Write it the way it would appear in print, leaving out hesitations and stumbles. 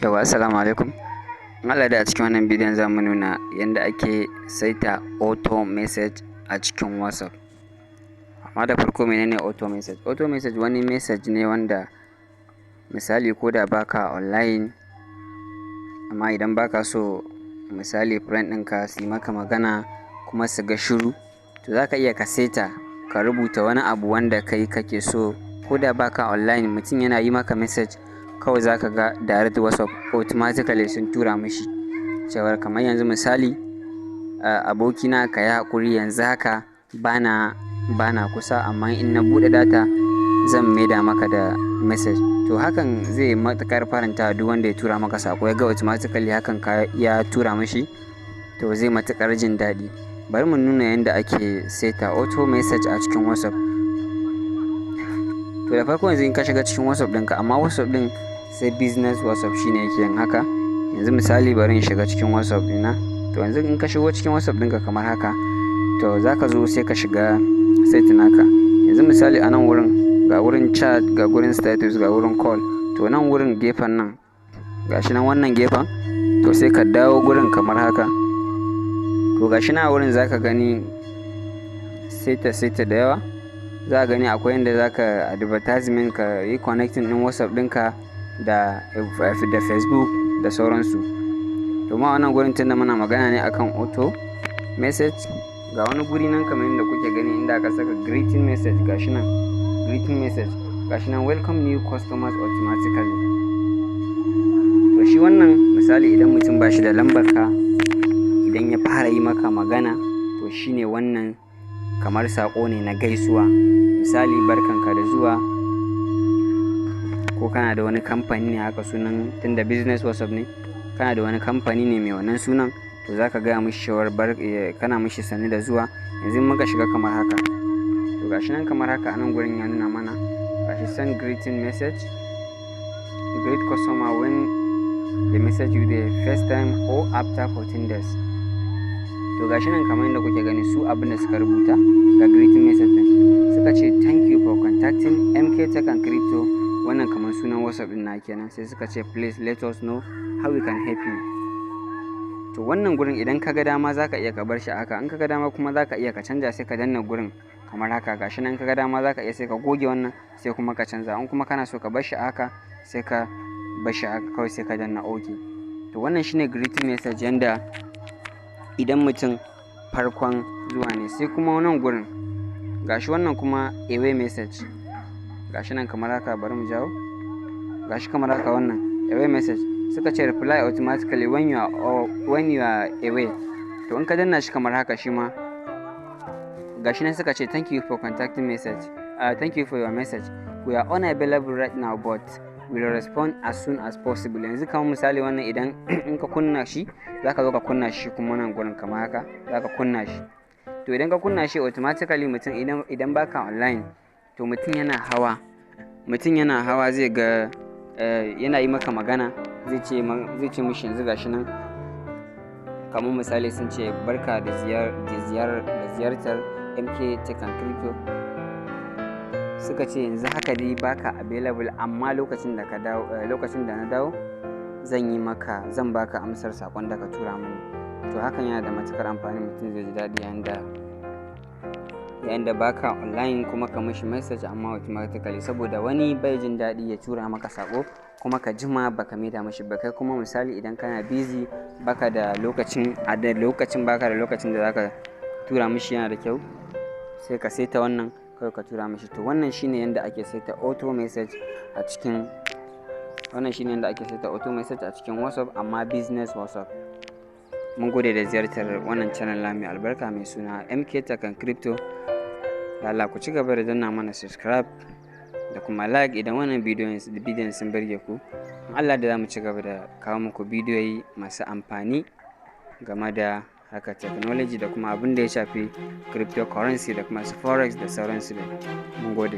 Yauwa, assalamu alaikum. In Allah da a cikin wannan bidiyon za mu nuna yadda ake saita auto message a cikin WhatsApp. Amma da farko, menene auto message? Auto message wani message ne wanda misali ko da baka online, amma idan baka so misali friend ɗinka su yi maka magana kuma su ga shiru, to za ka iya ka saita ka rubuta wani abu wanda kai kake so, ko da baka online, mutum yana yi maka message, kawai za ka ga direct WhatsApp automatically sun tura mishi cewar kamar yanzu misali, "Abokina, ka yi haƙuri, yanzu haka bana kusa, amma in na buɗe data zan maida maka da message." To hakan zai matuƙar faranta duk wanda ya tura maka saƙo, ya ga automatically hakan ka ya tura mishi, to zai matuƙar jin daɗi. Bari mu nuna yadda ake saita auto message a cikin WhatsApp. To da farko, yanzu in ka shiga cikin WhatsApp ɗinka, amma WhatsApp ɗin sai business WhatsApp shine yake yin haka. Yanzu misali, bari in shiga cikin WhatsApp ɗina. To yanzu in ka shigo cikin WhatsApp ɗinka kamar haka, to za ka zo sai ka shiga setting naka. Yanzu misali, a nan wurin ga wurin chat, ga wurin status, ga wurin call. To nan wurin gefen nan, gashi nan wannan gefen, to sai ka dawo gurin kamar haka. To gashi nan a wurin za ka gani saita saita da yawa. Za ka gani akwai inda za ka advertisement, ka yi connecting ɗin WhatsApp ɗinka da Facebook da sauransu. To ma wannan gurin, tunda muna magana ne akan auto message, ga wani guri nan kamar yadda kuke gani inda aka saka greeting message. Gashi nan greeting message, gashi nan "Welcome new customers automatically". To shi wannan, misali idan mutum ba shi da lambar ka, idan ya fara yi maka magana, to shine wannan kamar saƙo ne na gaisuwa, misali "Barkanka da zuwa", ko kana da wani kamfani ne haka sunan, tunda business WhatsApp ne, kana da wani kamfani ne mai wannan sunan, to za ka gaya mishi cewar kana mishi sannu da zuwa. Yanzu muka shiga kamar haka, to gashi nan kamar haka, a nan gurin ya nuna mana gashi "Send greeting message", "Greet customer when they message you the first time or after 14 days". To gashi nan kamar yadda kuke gani, su abin da suka rubuta ga greeting message din, suka ce "Thank you for contacting MK Tech and Crypto". Wannan kamar sunan WhatsApp din na kenan. Sai suka ce "Please let us know how we can help you". To wannan gurin, idan ka ga dama za ka iya ka bar shi haka, in ka ga dama kuma za ka iya ka canja. Sai ka danna gurin kamar haka. Gashi nan, ka ga dama za ka iya sai ka goge wannan, sai kuma ka canza. In kuma kana so ka bar shi haka, sai ka bar shi haka kawai, sai ka danna OK. To wannan shine greeting message, yanda idan mutum farkon zuwa ne. Sai kuma wannan gurin, gashi wannan kuma away message, gashi nan kamar haka. Bari mu jawo. Gashi kamar haka, wannan away message, suka ce "Reply automatically when you are away". To in ka danna shi kamar haka, shi ma gashi nan suka ce "Thank you for contacting message, thank you for your message. We are unavailable right now, but we will respond as soon as possible." Yanzu kamar misali wannan, idan in ka kunna shi, zaka zo ka kunna shi kuma nan gurin kamar haka, zaka kunna shi. To idan ka kunna shi, automatically mutum idan baka online, to mutum yana hawa zai ga yana yi maka magana, zai ce mishi yanzu gashi nan kamar misali sun ce "Barka da ziyartar MK Tech and Crypto". Suka ce yanzu haka dai baka available, amma lokacin da ka dawo, lokacin da na dawo, zan yi maka zan baka amsar sakon da ka tura mini. To hakan yana da matukar amfani. Mutum zai ji daɗi yayin da baka online kuma ka mishi message amma automatically, saboda wani bai jin daɗi ya tura maka sako kuma ka jima baka maida mishi ba. Kai kuma misali idan kana busy, baka da lokacin, a da lokacin baka da lokacin da zaka tura mishi, yana da kyau sai ka saita wannan kawai ka tura mishi. To wannan shine yanda ake saita auto message a cikin, wannan shine yanda ake saita auto message a cikin WhatsApp, amma business WhatsApp. Mun gode da ziyartar wannan channel mai albarka mai suna MK Tech and Crypto. Da Allah ku ci gaba da danna mana subscribe da kuma like idan wannan bidiyon sun burge ku. In Allah da za mu ci gaba da kawo muku bidiyoyi masu amfani game da harkar technology da kuma abin da ya shafi cryptocurrency da kuma su forex da sauransu dai. Mun gode.